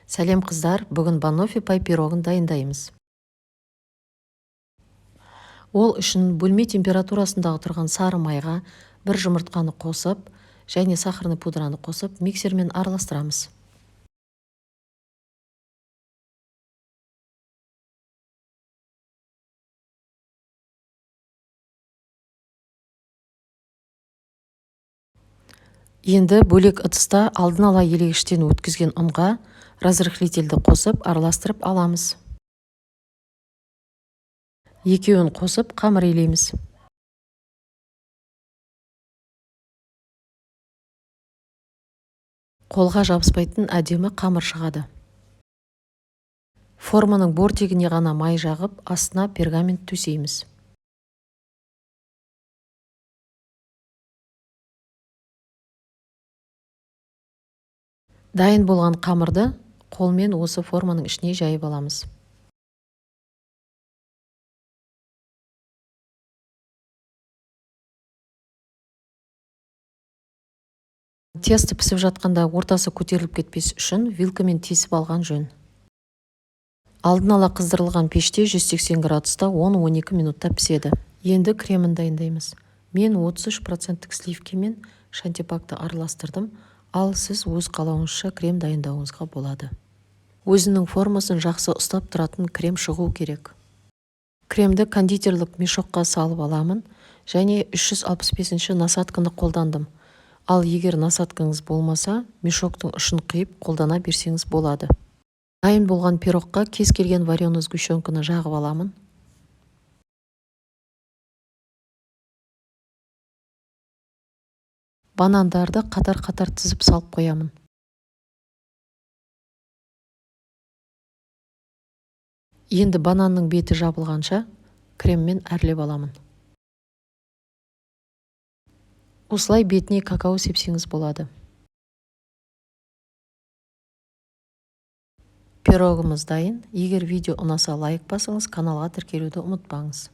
Сәлем, қыздар! Бүгін баноффи пай пирогын дайындаймыз. Ол үшін бөлме температурасындағы тұрған сары майға бір жұмыртқаны қосып және сахарный пудраны қосып, миксермен араластырамыз. Енді бөлек ыдыста алдын ала елегіштен өткізген ұнға разрыхлительді қосып, араластырып аламыз. Екеуін қосып, қамыр илейміз. Қолға жабыспайтын әдемі қамыр шығады. Форманың бортигіне ғана май жағып, астына пергамент төсейміз. Дайын болған қамырды қолмен осы форманың ішіне жайып аламыз. Тесто пісіп жатқанда ортасы көтеріліп кетпес үшін вилкамен тесіп алған жөн. Алдын ала қыздырылған пеште 180 градуста 10-12 минутта піседі. Енді кремін дайындаймыз. Мен 33 проценттік сливки мен шантипакты араластырдым, ал сіз өз қалауыңызша крем дайындауыңызға болады. Өзінің формасын жақсы ұстап тұратын крем шығу керек. Кремді кондитерлік мешокқа салып аламын және 365 насадканы қолдандым. Ал егер насадкаңыз болмаса, мешоктың ұшын қиып, қолдана берсеңіз болады. Дайын болған пирогқа кез келген вареный сгущенканы жағып аламын. Банандарды қатар-қатар тізіп салып қоямын. Енді бананның беті жабылғанша креммен әрлеп аламын. Осылай бетіне какао сепсеңіз болады. Пирогымыз дайын. Егер видео ұнаса, лайк басыңыз, каналға тіркелуді ұмытпаңыз.